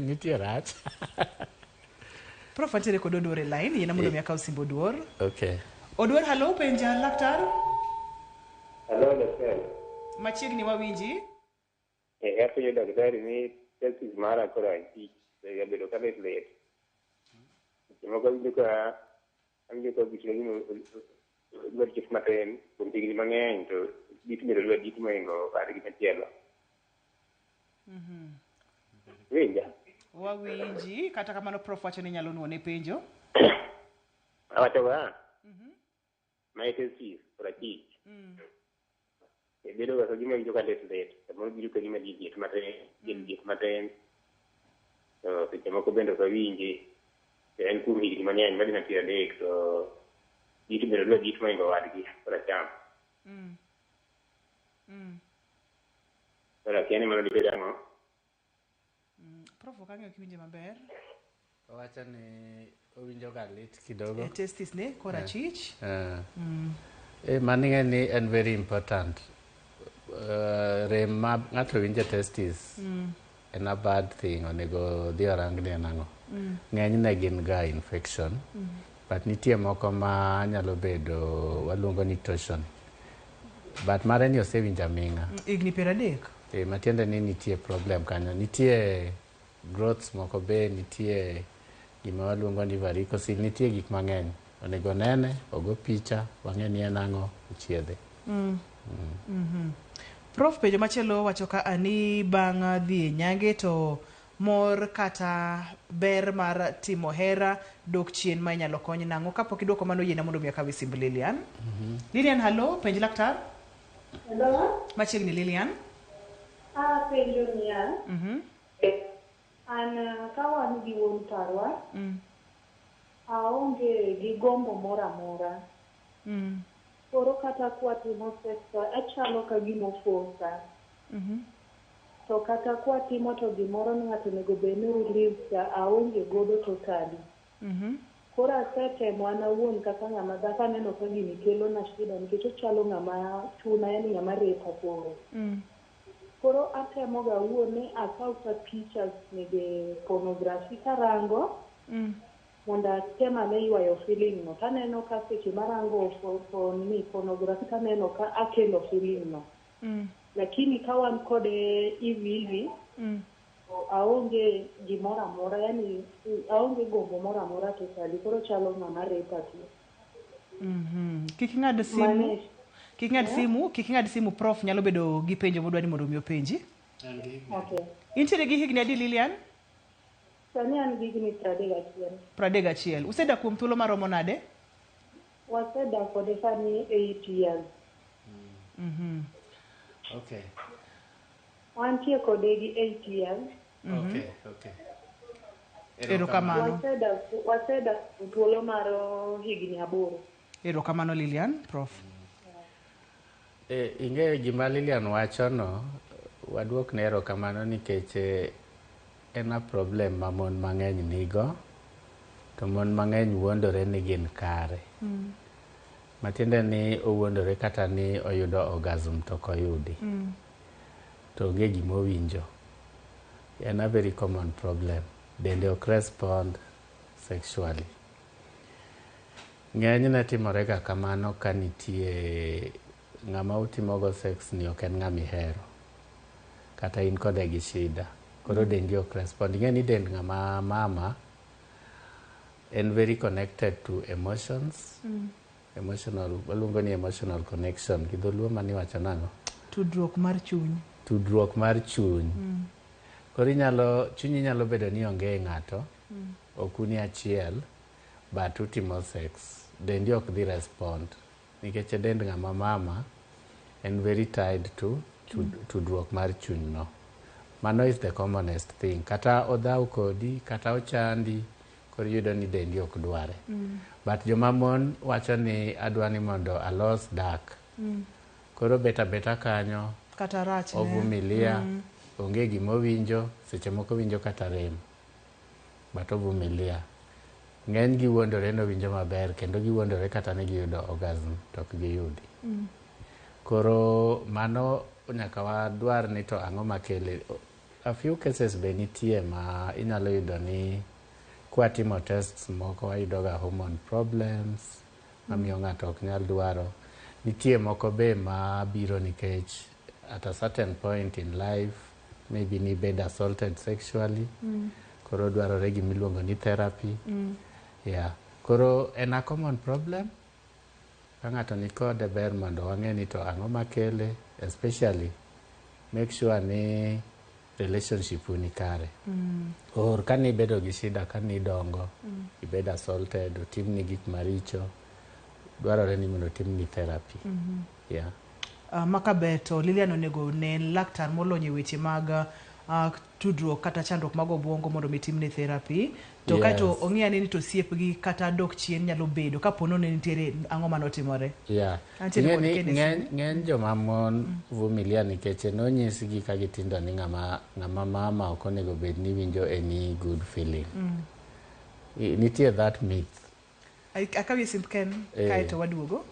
B: Nitie rach.
A: Prof antiere kod Oduor e line, yiena mondo mi akaw simb Oduor.
B: Okay.
A: Oduor, hallo, penja laktar.
F: Hello, daktari.
A: Machiegni wawinji.
F: Apenjo daktari ni testis mara koro achich osebedo ka lit lit. Seche moko awinjo ka gik gima dwa chiek matin kuom higni mang'eny to dit medo dwa dit mohingo wadgi machielo. Winja?
A: Wawinji, kata kamano prof wacho ni nyalo nuone penjo.
F: Awacho ga. My testis koro achich. Bedo ga ka gima winjo ka lit lit. Samoro biro ka gima liet matin, liet matin. To seche moko bende ok awinji. To en kuom higni mang'eny madhi na 30 to dit bende dwa dit mohingo wadgi koro acham. Koro akia ni mano dibed ang'o.
A: Prof ok ang'eyo kiwinje maber.
B: Owacho ni owinjo ga lit kidogo.
A: E testis ne koro achich.
B: Mano ing'e ni en very important. Rem ma ng'ato winjo e testis en a bad thing, onego dhi orang ni en ang'o. Ng'enyne gin ga infection. But nitie moko ma nyalo bedo waluongo ni torsion. But mare ni osewinjo aming'a.
A: Higni 30.
B: Matiende ni nitie problem kanyo. Nitie growths moko be, nitie gima waluongo ni varicocele, nitie gik mang'eny. Onego nene, ogo picha, wang'e ni en ang'o, ochiedhe.
A: Prof penjo machielo wacho ka ani bang' dhi e nyange to mor kata ber mar timo hera dok chien ma inyalo kony nang'o? Kapok idwoko mano yiena mondo mi akaw simb Lilian. Lilian, hallo, penj laktar.
G: Hello?
A: Machiegni Lilian.
G: Apenjo niya, an ka wan gi wuon parwa, aonge gi gombo moro amora. Koro kata kwatimo sex to achalo ka gima ofosa. To kata kwatimo to gimoro ni ng'ato onego bed ni relieve cha aonge godo totally. Koro asetemo an awuon kaka ng'ama dhako aneno ka gini kelona shida nikech ochalo ng'ama chuna yani ng'ama repa koro. Koro atemo ga awuon ni akaw ka pictures mege pornography karango mondo atem ane ywayo feeling no. Taneno ka seche marango ni pornography taneno ka akelo feeling no. Lakini ka wan kode hivi hivi aonge gimoro amora, yani aonge gombo moro amora totally. Koro chalo ng'ama repa tu.
A: Kik ing'ad simu. Kik ing'ad simu, kik ing'ad simu prof nyalo bedo gi penjo modwa ni mondo mi openji.
G: Okay.
A: Intiere gi higni adi Lilian?
G: Sani an gi higni 31.
A: 31. Usedak kuom thuolo maromo nade?
G: Wasedak kode sani 8 years.
B: Okay.
G: Wantie kode gi 8 years.
B: Okay.
A: Erokamano.
G: Wasedak thuolo mar higni 8.
A: Erokamano Lilian, Prof.
B: Ing'eyo gima Lilian wachono, waduokne erokamano nikech en a problem ma mon mang'eny nigo, to mon mang'eny wuondore ni gin kare. Matiende ni owuondore kata ni oyudo orgasm to ok oyudi. To onge gima owinjo. En a very common problem. Dende ok respond sexually. Ng'enyne timore ga kamano ka nitie ng'ama utimogo sex ni ok en ng'ama ihero. Kata in kode gi shida. Koro dendi ok respond. Ing'e ni dend ng'ama mama en very connected to emotions. Emotional, waluongo ni emotional connection. Gi dholuo mani wacho nang'o?
A: Tudruok mar chuny.
B: Tudruok mar chuny. Koro inyalo, chunyi nyalo bedo ni onge ng'ato, ok uni achiel, but utimo sex. Dendi ok dhi respond. Nikech dend ng'ama mama en very tied to tudruok mar chuny no. Mano is the commonest thing. Kata odhaw kodi, kata ochandi, koro iyudo ni dendi ok dware. But joma mon wacho ni adwa ni mondo alos dak. Koro bet abeta kanyo,
A: Kata rach ne.
B: ovumilia, onge gima owinjo, seche moko owinjo kata rem. But ovumilia. Ng'eny gi wuondore ni owinjo maber kendo giwuondore kata ni giyudo orgasm to ok giyudi. Koro mano nyaka wadwar ni to ang'o makele. A few cases be nitie ma inyalo yudo ni kwatimo tests moko wayudo ga hormone problems mamiyo ng'ato ok nyal dwaro. Nitie moko be mabiro nikech at a certain point in life maybe nibed assaulted sexually. Koro dwarore gimiluongo ni therapy. Yeah. Koro en a common problem. Ka ng'ato nikode ber mondo wang'e ni to ang'o makele, especially make sure ni relationship u ni kare. Or ka nibedo gi shida ka nidongo, ibed assaulted, otimni gik maricho, dwarore ni mondo otimni therapy. Yeah.
A: Makaber to Lilian onego ne laktar molony e weche mag tudruok kata chandruok mag obuongo mondo mi timne therapy. To kaeto ong'i ane ni to osiepgi kata dok chien nyalo bedo kapo ni nitiere ang'o manotimore.
B: Yeah.
A: Antiere
B: Ing'e
A: kod
B: ni
A: Kenneth.
B: ng'eny joma mon vumilia nikech nonyisgi ka gitindo ni ng'ama mama ok onego bed ni winjo any good feeling. Nitie that myth.
A: Akawi simb Ken kaeto waduogo.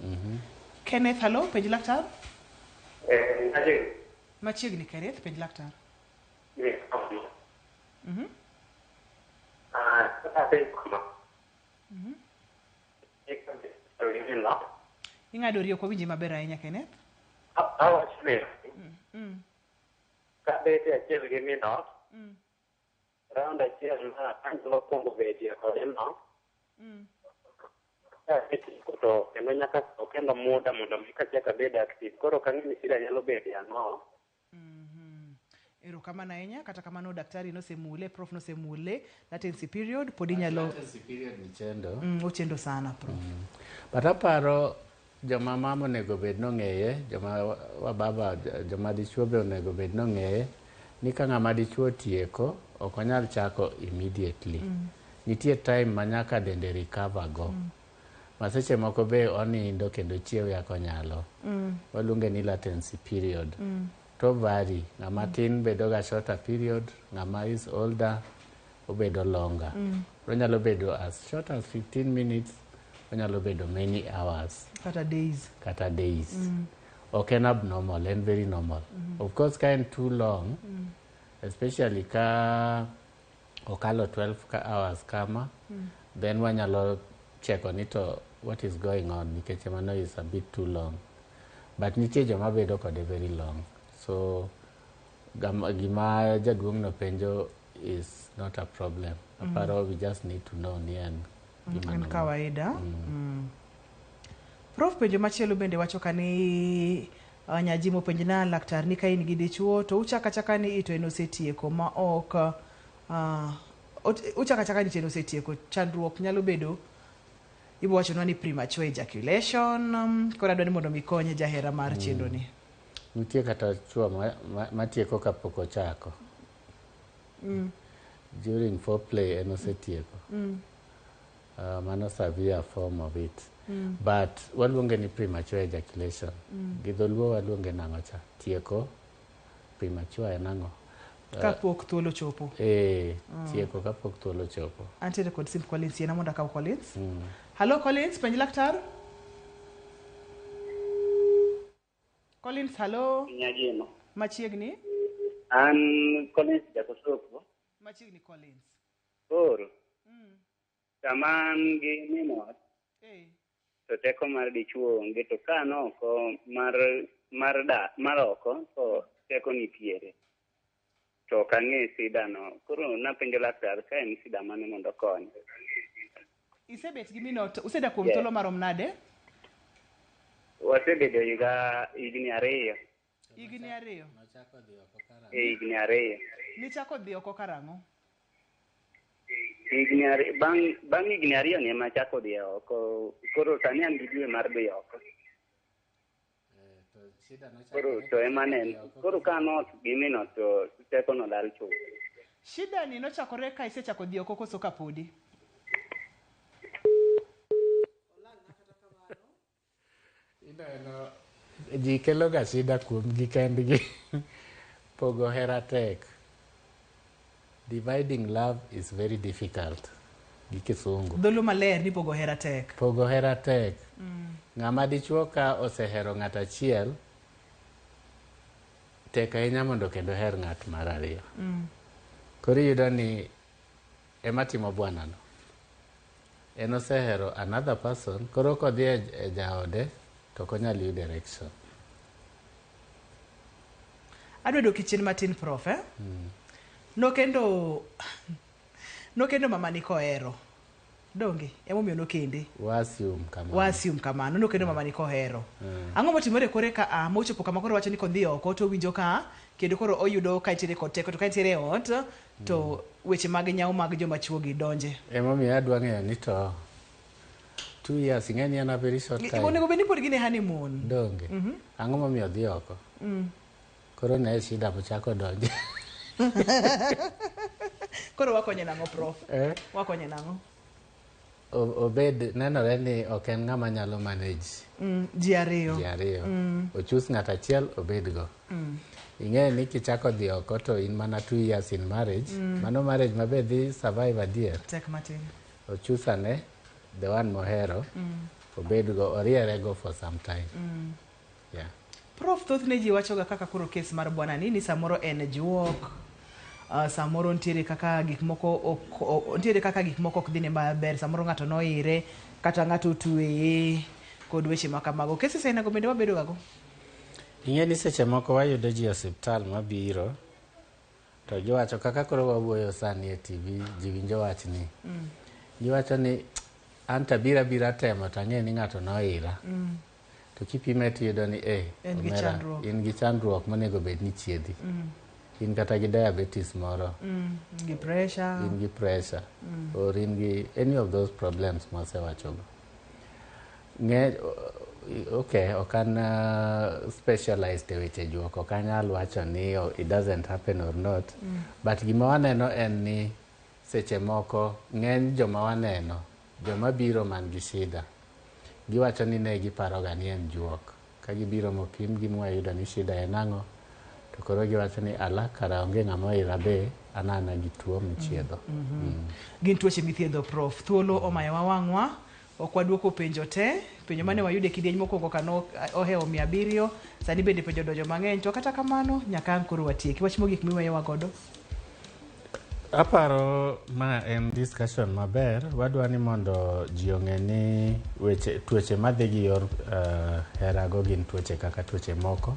A: Kenneth, hello, penj laktar. Machiegni Kenneth, penj laktar. Ing'ado ri ok wawinji maber ahinya Kenneth.
F: Awacho ni kabet achiel gi min ot, round achiel ma anyalo kuongo bedie kode no, kasetieko to kendo nyaka kaw kendo muda mondo mi kachak abed active. Koro ok ang'e ni shida nyalo bedie ang'o.
A: Erokamano ahinya, kata kamano daktari nosemule, prof nosemule, latency period pod inyalo
B: Latency period ni chendo.
A: Ochendo sana prof.
B: But aparo joma mama onego bed nong'eye, joma wababa, joma dichuo be onego bed nong'eye ni ka ng'ama dichuo tieko ok onyal chako immediately. Nitie time ma nyaka dende recover go. Ma seche moko be onindo kendo chiew yak onyalo. Waluonge ni latency period. To vary, ng'ama tin bedo ga shorter period, ng'ama is older obedo longer. Onyalo bedo as short as 15 minutes, onyalo bedo many hours.
A: Kata days.
B: Kata days. Ok en abnormal, en very normal. Of course ka en too long, especially ka okalo 12 hours kama, then wanyalo cheko ni to what is going on, nikech mano is a bit too long. But nitie joma bedo kode very long. So gima jaduong' no penjo is not a problem. Aparo we just need to know ni en gima
A: En
B: normal.
A: kawaida. Prof, penjo machielo bende wacho ka ni nyajimo penj na laktar ni ka in gi dichuo to uchako achaka ni ito en osetieko ma ok uchako achaka ni to en osetieko, chandruok nyalo bedo ibo wachonwa ni premature ejaculation. Koro adwa ni mondo mi konye jahera mar chenro ni.
B: Nitie kata chuo matieko kapok ochako. During foreplay en osetieko. Mano severe form of it. But waluonge ni premature ejaculation. Gi dholuo waluonge nang'o cha? Tieko premature en ang'o?
A: Kapok thuolo chopo.
B: Tieko kapok thuolo chopo.
A: Antiere kod simb Collins, yiena mondo akaw Collins. Hallo Collins, penj laktar. Collins, hallo.
H: Nyagino.
A: Machiegni?
H: An Collins Jakosoko.
A: Machiegni Collins.
H: Koro. Sama an gi min ot, to teko mar dichuo onge, to ka an oko mar da mar oko to teko nitiere. To ok ang'e sida no. Koro napenjo laktar ka en sida mane mondo okony.
A: Isebet gi min ot, usedak kuom thuolo marom nade?
H: Wasebedo higni 2.
A: Higni 2?
H: Higni 2.
A: Nichako dhi oko karang'o?
H: Higni 2, bang' higni 2 ni ema achako dhi oko. Koro sani an gi dwe mar dhi oko. Koro to ema ne, koro ka an ot gi min ot to teko no lal chuth.
A: Shida ni nochakore ka isechako dhi oko koso kapodi?
B: Ineno, ji kelo ga shida kuomgi kendgi. Pogo hera tek. Dividing love is very difficult. Gi kisungu.
A: Dholuo maler ni pogo hera tek.
B: Pogo hera tek. Ng'ama dichuo ka osehero ng'at achiel, tek ahinya mondo kendo her ng'at mar ariyo. Koro iyudo ni ema timo bwanano. En osehero another person, koro kodhi e jaode, to ok onyal yudo erection.
A: Adwa dok chien matin prof, eh? Nokendo mama ni kohero. Donge, emomiyo nokende.
B: Wa assume kamano.
A: Wa assume kamano, nokendo mama ni kohero. Ang'o motimore kore ka a mochopo kama koro wacho ni kodhi oko to owinjo ka kendo koro oyudo ka nitiere kod teko, to ka nitiere e ot to weche mag nyawo mag joma chuo gi donje.
B: Emomiyo adwa ng'eyo ni to 2 years ing'e ni en a very short time.
A: Onego bed ni pod gin e honeymoon.
B: Donge. Ang'o momiyo odhi oko? Koro ne shida mochako donje.
A: Koro wakonye nang'o prof?
B: Eh?
A: Wakonye nang'o?
B: Obed nenore ni ok en ng'ama nyalo manage
A: Ji ariyo.
B: ji ariyo. Ochus ng'at achiel obedgo. Ing'eyo ni kichako dhi oko to in mana 2 years in marriage, mano marriage mabe dhi survive adier.
A: Tek matin.
B: Ochus ane the one mohero, obedgo, orierego for some time. Yeah.
A: Prof, thothne ji wachoga kaka koro kes mar bwana ni samoro en juok, samoro nitiere kaka gik moko ok nitiere kaka gik moko ok dhine maber, samoro ng'ato noire kata ng'ato otweye kod weche ma kamago. Cases ainago bende wabedo gago?
B: Ing'e ni seche moko wayudo ji e osiptal mabiro to giwacho kaka koro wawuoyo sani e TV, ji winjo wachni. Giwacho ni an to abiro abira temo to ang'e ni ng'ato noira. To kipime tiyudo ni
A: En gi
B: omera,
A: chandruok.
B: in gi chandruok monego bed ni chiedhi. In kata gi diabetes moro,
A: Gi pressure.
B: in gi pressure, or in gi any of those problems mwasewachogo. Ng'e, okay, ok an specialized e weche juok, ok anyal wacho ni it doesn't happen or not, but gima waneno en ni seche moko ng'eny joma waneno, joma biro man gi shida, giwacho ni ne giparoga ni en juok. Ka gibiro mopimgi mwayudo ni shida en ang'o, to koro giwacho ni ala kara onge ng'ama oira be, an ana gi tuo michiedho.
A: Gin tuoche mithiedho prof. Thuolo omayowa wang'wa, ok waduoko penjo te. Penjo mane wayudo e kidieny mokwongo kano ohewo 700, sani bende penjo donjo mang'eny. To kata kamano, nyaka ang' koro watieki. Wach mogik miweyowa godo?
B: Aparo ma en discussion maber. Wadwa ni mondo ji ong'e ni weche tuoche madhi gi yor herago gin tuoche kaka tuoche moko.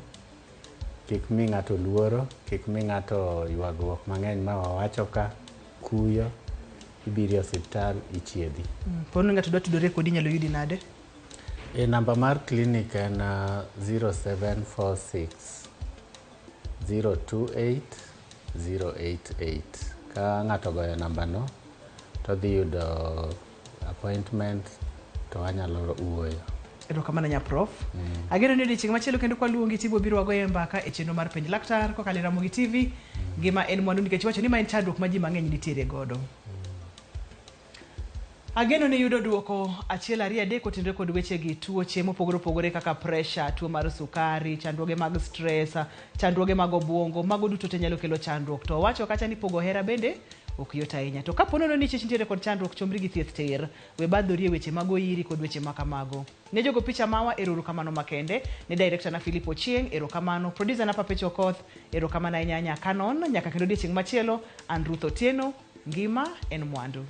B: Kik mi ng'ato luoro, kik mi ng'ato ywagruok mang'eny ma wawacho ka, kuyo, ibiro e osiptal ichiedhi.
A: Poni ng'ato dwa tudore kodi inyalo yudi nade?
B: E namba mar clinic en 0746 028 088. Ka ng'ato ogoyo namba no to dhi yudo appointment to wanyalo wuoyo.
A: Erokamano nya prof. Ageno ni odiochieng' machielo kendo kwaluongi tibo biro wagoye mbaka e chenro mar penj laktar kokalo e Ramogi TV. Ngima en mwandu nikech iwacho ni ma en chandruok ma ji mang'eny nitiere godo. Ageno ni yudo duoko achiel ariyo adek otenore kod wechegi tuoche mopogore opogore kaka pressure, tuo mar sukari, chandruoge mag stress, chandruoge mag obuongo, mago duto te nyalo kelo chandruok. To owacho kacha ni pogo hera bende ok yot ahinya. To kapo nono ni chich nitiere kod chandruok, chomri gi thieth tir. We badhori e weche mag oyiri kod weche ma kamago. Ne jogo picha mawa, erokamano makende. Ne director na Philip Ochieng, erokamano. Producer na Papecho Okoth, erokamano ahinya nya Canon. Nyaka kendo odiochieng' machielo, an Ruth Otieno, ngima en mwandu.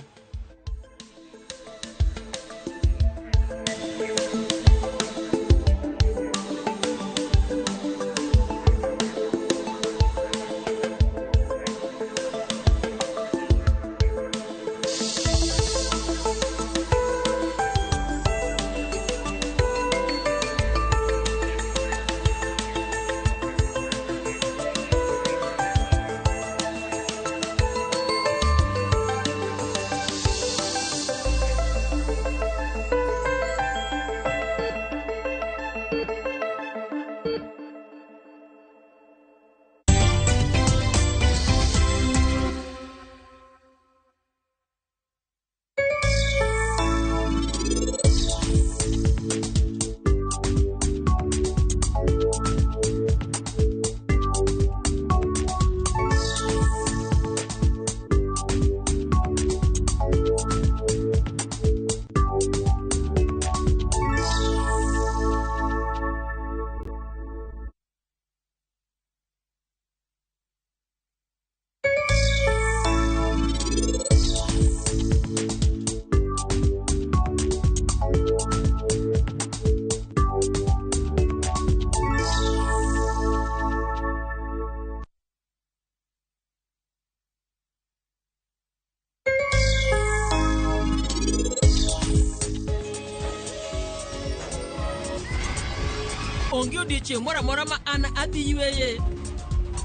O: Onge odiechieng' moro amora ma an adhi yweye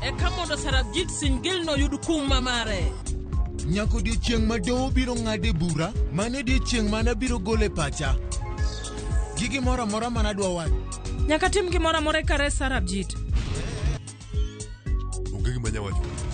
O: eka mondo Sarabjit Singh Gill noyud kum ma mare.
R: Nyaka odiechieng' ma doho biro ng'ade bura, mano e odiechieng' mane abiro golo e pacha. Gi gimoro amora mane adwa wacho.
O: Nyaka tim gimoro amora eka res Sarabjit.
I: Onge gima anya wacho.